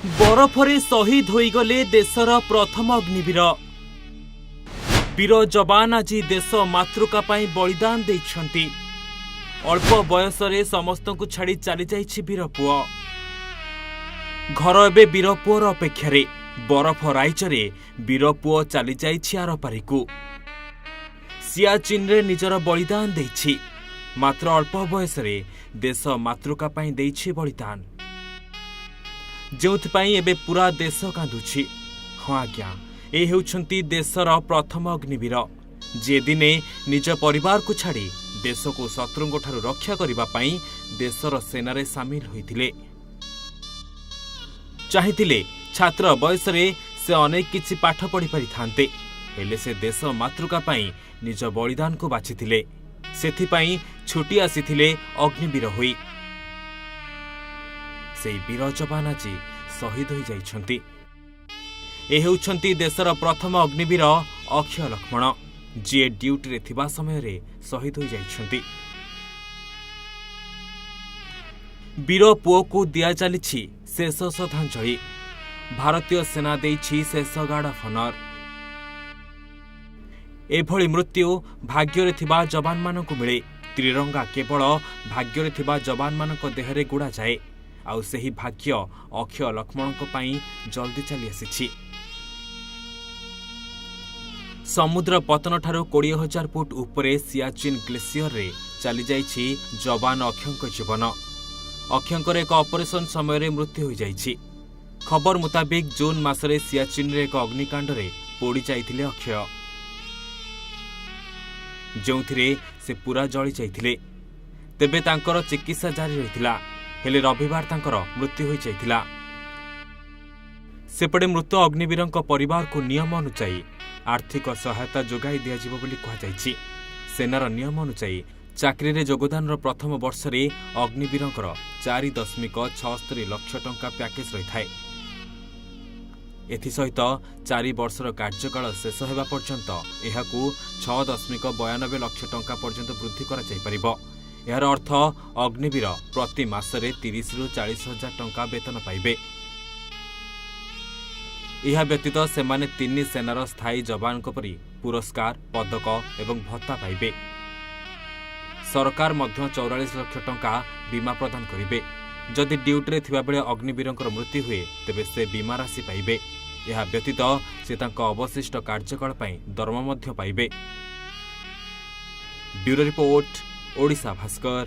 ବରଫରେ ଶହୀଦ ହୋଇଗଲେ ଦେଶର ପ୍ରଥମ ଅଗ୍ନିବୀର। ବୀର ଯବାନ ଆଜି ଦେଶ ମାତୃକା ପାଇଁ ବଳିଦାନ ଦେଇଛନ୍ତି। ଅଳ୍ପ ବୟସରେ ସମସ୍ତଙ୍କୁ ଛାଡ଼ି ଚାଲିଯାଇଛି ବୀର ପୁଅ। ଘର ଏବେ ବୀର ପୁଅର ଅପେକ୍ଷାରେ। ବରଫ ରାଇଜରେ ବୀର ପୁଅ ଚାଲିଯାଇଛି ଆରପାରିକୁ। ସିଆଚିନ୍ରେ ନିଜର ବଳିଦାନ ଦେଇଛି। ମାତ୍ର ଅଳ୍ପ ବୟସରେ ଦେଶ ମାତୃକା ପାଇଁ ଦେଇଛି ବଳିଦାନ, ଯେଉଁଥିପାଇଁ ଏବେ ପୁରା ଦେଶ କାନ୍ଦୁଛି। ହଁ ଆଜ୍ଞା, ଏ ହେଉଛନ୍ତି ଦେଶର ପ୍ରଥମ ଅଗ୍ନିବୀର, ଯିଏ ଦିନେ ନିଜ ପରିବାରକୁ ଛାଡ଼ି ଦେଶକୁ ଶତ୍ରୁଙ୍କଠାରୁ ରକ୍ଷା କରିବା ପାଇଁ ଦେଶର ସେନାରେ ସାମିଲ ହୋଇଥିଲେ। ଚାହିଁଥିଲେ ଛାତ୍ର ବୟସରେ ସେ ଅନେକ କିଛି ପାଠ ପଢ଼ିପାରିଥାନ୍ତେ, ହେଲେ ସେ ଦେଶ ମାତୃକା ପାଇଁ ନିଜ ବଳିଦାନକୁ ବାଛିଥିଲେ। ସେଥିପାଇଁ ଛୁଟି ଆସିଥିଲେ ଅଗ୍ନିବୀର ହୋଇ। ସେଇ ବୀର ଯବାନ ଆଜି ଶହୀଦ ହୋଇଯାଇଛନ୍ତି। ଏ ହେଉଛନ୍ତି ଦେଶର ପ୍ରଥମ ଅଗ୍ନିବୀର ଅକ୍ଷୟ ଲକ୍ଷ୍ମଣ, ଯିଏ ଡ୍ୟୁଟିରେ ଥିବା ସମୟରେ ଶହୀଦ ହୋଇଯାଇଛନ୍ତି। ବୀର ପୁଅକୁ ଦିଆଚାଲିଛି ଶେଷ ଶ୍ରଦ୍ଧାଞ୍ଜଳି। ଭାରତୀୟ ସେନା ଦେଇଛି ଶେଷ ଗାର୍ଡ ଅଫ୍ ଅନର। ଏଭଳି ମୃତ୍ୟୁ ଭାଗ୍ୟରେ ଥିବା ଯବାନମାନଙ୍କୁ ମିଳେ। ତ୍ରିରଙ୍ଗା କେବଳ ଭାଗ୍ୟରେ ଥିବା ଯବାନମାନଙ୍କ ଦେହରେ ଗୁଡ଼ାଯାଏ। ଆଉ ସେହି ଭାଗ୍ୟ ଅକ୍ଷୟ ଲକ୍ଷ୍ମଣଙ୍କ ପାଇଁ ଜଲ୍ଦି ଚାଲି ଆସିଛି। ସମୁଦ୍ର ପତନଠାରୁ 20,000 ଫୁଟ ଉପରେ ସିଆଚିନ୍ ଗ୍ଲେସିୟରରେ ଚାଲିଯାଇଛି ଯବାନ ଅକ୍ଷୟଙ୍କ ଜୀବନ। ଅକ୍ଷୟଙ୍କର ଏକ ଅପରେସନ ସମୟରେ ମୃତ୍ୟୁ ହୋଇଯାଇଛି। ଖବର ମୁତାବିକ, ଜୁନ୍ ମାସରେ ସିଆଚିନ୍ରେ ଏକ ଅଗ୍ନିକାଣ୍ଡରେ ପୋଡ଼ି ଯାଇଥିଲେ ଅକ୍ଷୟ, ଯେଉଁଥିରେ ସେ ପୁରା ଜଳି ଯାଇଥିଲେ। ତେବେ ତାଙ୍କର ଚିକିତ୍ସା ଜାରି ରହିଥିଲା, ହେଲେ ରବିବାର ତାଙ୍କର ମୃତ୍ୟୁ ହୋଇଯାଇଥିଲା। ସେପଟେ ମୃତ ଅଗ୍ନିବୀରଙ୍କ ପରିବାରକୁ ନିୟମ ଅନୁଯାୟୀ ଆର୍ଥିକ ସହାୟତା ଯୋଗାଇ ଦିଆଯିବ ବୋଲି କୁହାଯାଇଛି। ସେନାର ନିୟମ ଅନୁଯାୟୀ, ଚାକିରିରେ ଯୋଗଦାନର ପ୍ରଥମ ବର୍ଷରେ ଅଗ୍ନିବୀରଙ୍କର 4.76 ଲକ୍ଷ ଟଙ୍କା ପ୍ୟାକେଜ୍ ରହିଥାଏ। ଏଥିସହିତ 4 ବର୍ଷର କାର୍ଯ୍ୟକାଳ ଶେଷ ହେବା ପର୍ଯ୍ୟନ୍ତ ଏହାକୁ 6.92 ଲକ୍ଷ ଟଙ୍କା ପର୍ଯ୍ୟନ୍ତ ବୃଦ୍ଧି କରାଯାଇପାରିବ। ଏହାର ଅର୍ଥ ଅଗ୍ନିବୀର ପ୍ରତି ମାସରେ 30ରୁ 40 ହଜାର ଟଙ୍କା ବେତନ ପାଇବେ। ଏହା ବ୍ୟତୀତ ସେମାନେ ତିନି ସେନାର ସ୍ଥାୟୀ ଯବାନଙ୍କ ପରି ପୁରସ୍କାର, ପଦକ ଏବଂ ଭତ୍ତା ପାଇବେ। ସରକାର ମଧ୍ୟ 44 ଲକ୍ଷ ଟଙ୍କା ବୀମା ପ୍ରଦାନ କରିବେ। ଯଦି ଡ୍ୟୁଟିରେ ଥିବାବେଳେ ଅଗ୍ନିବୀରଙ୍କର ମୃତ୍ୟୁ ହୁଏ, ତେବେ ସେ ବୀମା ରାଶି ପାଇବେ। ଏହା ବ୍ୟତୀତ ସେ ତାଙ୍କ ଅବଶିଷ୍ଟ କାର୍ଯ୍ୟକାଳ ପାଇଁ ଦରମା ମଧ୍ୟ ପାଇବେ। Bureau report, Odisha Bhaskar.